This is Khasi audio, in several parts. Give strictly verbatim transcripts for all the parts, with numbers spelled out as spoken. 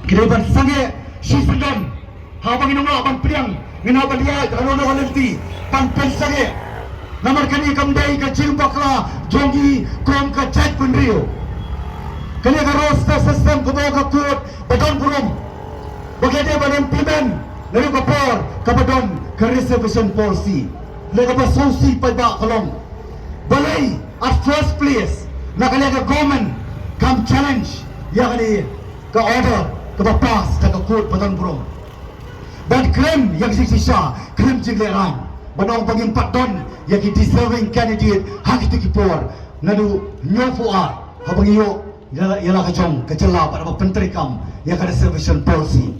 Ki dei ban sangeh shisyndon. Haba ngin ym lah ban pdiang, ngin hap ban ïaid ha lano lano ka lynti ban pynsangeh. Namar kane kam dei ka jingbakla jong ngi kum ka jaitbynriew. Kane ka roster system kaba ka court ba don burom ba ka dei ban implement naduh ka por kaba don ka reservation policy. Lada kaba sngewsih paidbah ka long, balei at first place na ka liang ka government kam challenge ïa kane ka order kaba pass da ka court ba don burom? Ban kren ïa ka jingshisha, kren jinglehrain, ban ong ba ngim pat don ïa ki deserving candidate ha kito ki por, naduh hynñiewphew ar haba ngi ïoh ïa la, ïa la ka jong ka jylla bad haba pyntreikam ïa ka reservation policy.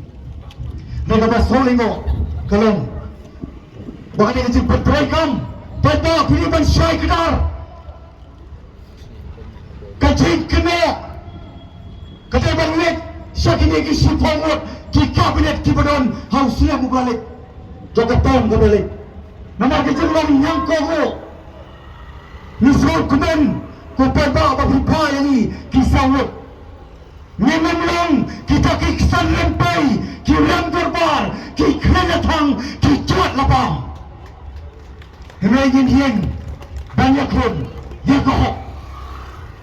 Lada kaba sngewlyngngoh ka long ba ka dei ka jingpyntreikam, paidbah, phi dei ban shai kdar. Ka jingkynnoh ka dei ban leit sha kine ki shiphew ngut ki cabinet kiba don ha u snem uba la leit, jong ka term kaba la leit. Namar ka jinglong ñiangkong ruh, ngi sngewkmen ko paidbah ba phi phah ïa ngi ki saw ngut. Ngin ym long kita ki ksan rympei, ki rem dorbar, ki kren la thang, ki jot la pam. Hynrei ngin ïeng ban ïakhun ïa ka hok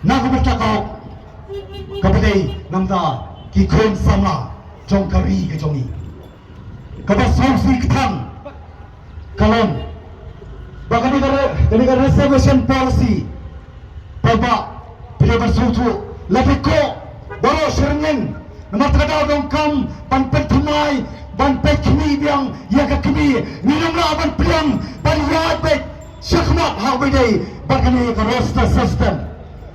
na ka bynta ka hok kaba dei na ka bynta ki khun samla jong ka ri ka jong ngi. Kaba sngewsih kthang ka long ba kane ka re-, kane ka reservation policy, paidbah, phi dei ban sngewthuh, la dei ko baroh sha rynïeng. Namar kata ka daw donkam ban pynthymmai, ban peit khmih biang ïa ka kmie. Ngin ym lah ban pdiang ban ïaid beit shakhmat ha kaba ïadei bad kane ka roster system.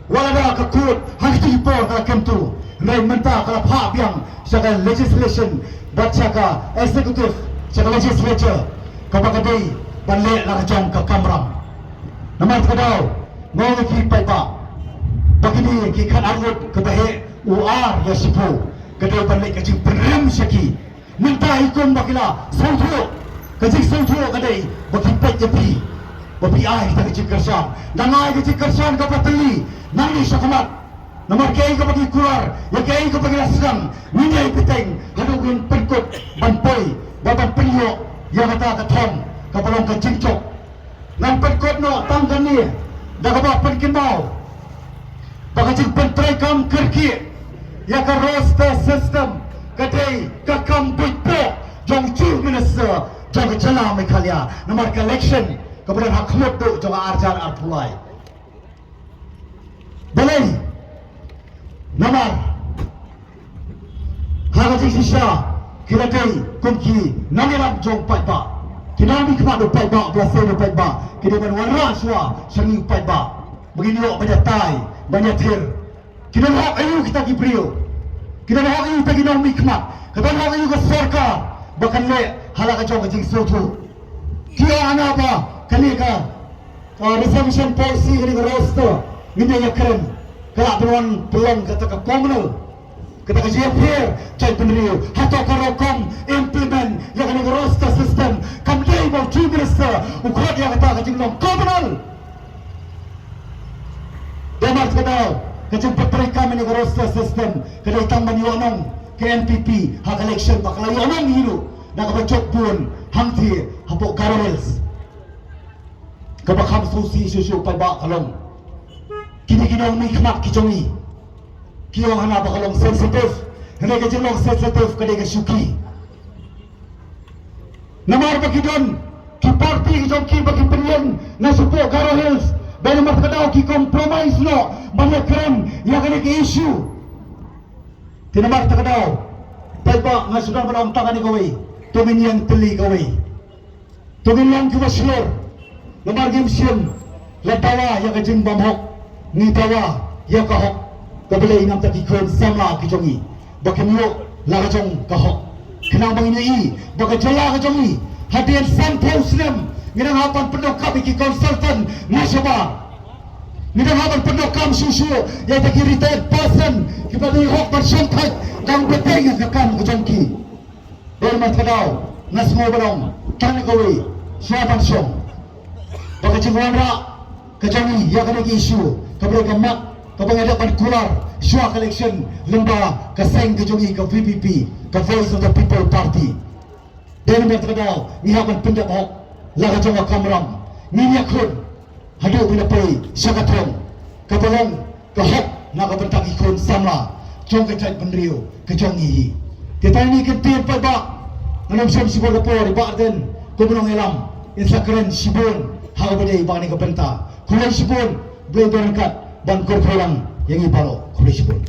Wat la da ka court ha kito ki por ka la kyntu, hynrei mynta ka la phah biang sha ka legislation bad sha ka executive, sha ka legislature, kaba ka dei ban leh la ka jong ka kamram. Namar kata ka daw, nga ong ïa phi paidbah, ba kine ki khatar ngut kiba heh u ar ïa shiphew, ka dei ban leh ka jingpynrem sha ki. Mynta i kum ba ki la sngewthuh, ka jingsngewthuh ka dei ba ki peit ïa phi, ba phi ai kita ka jingkyrshan. Nang ai ka jingkyrshan kaba tylli nangne shakhmat. Namar kaei kaba ki kular, ïa kaei kaba ki la sdang, ngin ïai bteng haduh ngin pynkut ban poi bad ban pynïoh ïa kata ka thong kaba long ka jingjop. Ngan pynkut noh tang kane da kaba pynkynmaw ba ka jingpyntreikam kyrkieh ïa ka roster system ka dei ka kam buit poh jong u Chief Minister jong ka jylla Meghalaya, namar ka election kaba don ha khmut duh jong ka arhajar arphew lai. Balei? Namar ha ka jingshisha ki la dei kum ki nongïalam jong u paidbah. Ki nongmihkhmat u paidbah, u blei u paidbah, ki dei ban wanrah shuwa sha ngi u paidbah ba ngin ïoh ban ïatai, ban ïathir. Ki don hok aïu kita ki briew? Ki don hok aïu kita ki nongmihkhmat? Ka don hok aïu ka sorkar ba kan leh ha la ka jong ka jingsngewthuh? Ki ong hana ba kane ka, ka reservation policy, kane ka roster, ngin ïa kren, ka lah ban wan pynlong kata ka communal, kata ka jingïapher jaitbynriew. Hato ka rukom implement ïa kane ka roster system kam dei ba u Chief Minister u khot ïa kata ka jinglong communal? Namar kata ka daw, ka jingpyntreikam ïa ka roster system ka dei tang ban ïoh nong ka N P P ha ka election, ba ka la ïoh nong hi ruh na kaba jop bun hangtei hapoh Garo Hills. Kaba kham sngewsih shuh shuh paidbah ka long, kine ki nongmihkhmat ki jong ngi ki ong hana ba ka long sensitive. Hynrei ka jinglong sensitive ka dei ka shuki. Namar ba ki don ki party ki jong ki ba ki pynïeng na shapoh Garo Hills, ba namar kata ka daw ki compromise noh ban ïakren ïa kane ka issue. Te namar kata ka daw, paidbah, nga shu don ban ong tang kane kawei, to ngin ïeng tylli kawei. To ngin long kiba shlur. Namar ngim shym la dawa ïa ka jingbymhok, ngi dawa ïa ka hok. Kaba lei namar ki khun samla ki jong ngi ba kin ïoh la ka jong ka hok. Khnang ba ngin ïohi ba ka jylla ka jong ngi hadien sanphew snem ngi dang hap ban pyndonkam ïa ki consultant na shabar. Ngi dang hap ban pyndonkam shuh shuh ïa kita ki retired person kiba dei hok ban shongthait dang bteng ïa ka kam ka jong ki. Dei namar kata ka daw nga sngew ba long tang kawei shuwa ban shong ba ka jingwanrah ka jong ngi ïa kane ka issue kaba dei ka mat kaba nga dep ban kular shuwa ka election lyngba ka seng ka jong ngi ka V P P, ka Voice of the People Party. Dei namar kata ka daw ngi hap ban pyndep hok la ka jong ka kamram, ngi ïakhun haduh ban da poi sha ka thong kaba long ka hok na ka bynta ki khun samla jong ka jaitbynriew ka jong ngi hi. Te tang kine ki ktien paidbah, ngan ym shim shibun ka por, i Bah Ardent kum u nongïalam in sa kren shibun ha kaba dei ba kane ka bynta. Khublei shibun, Blei un don ryngkat ban kyrkhu lang ïa ngi baroh. Khublei shibun.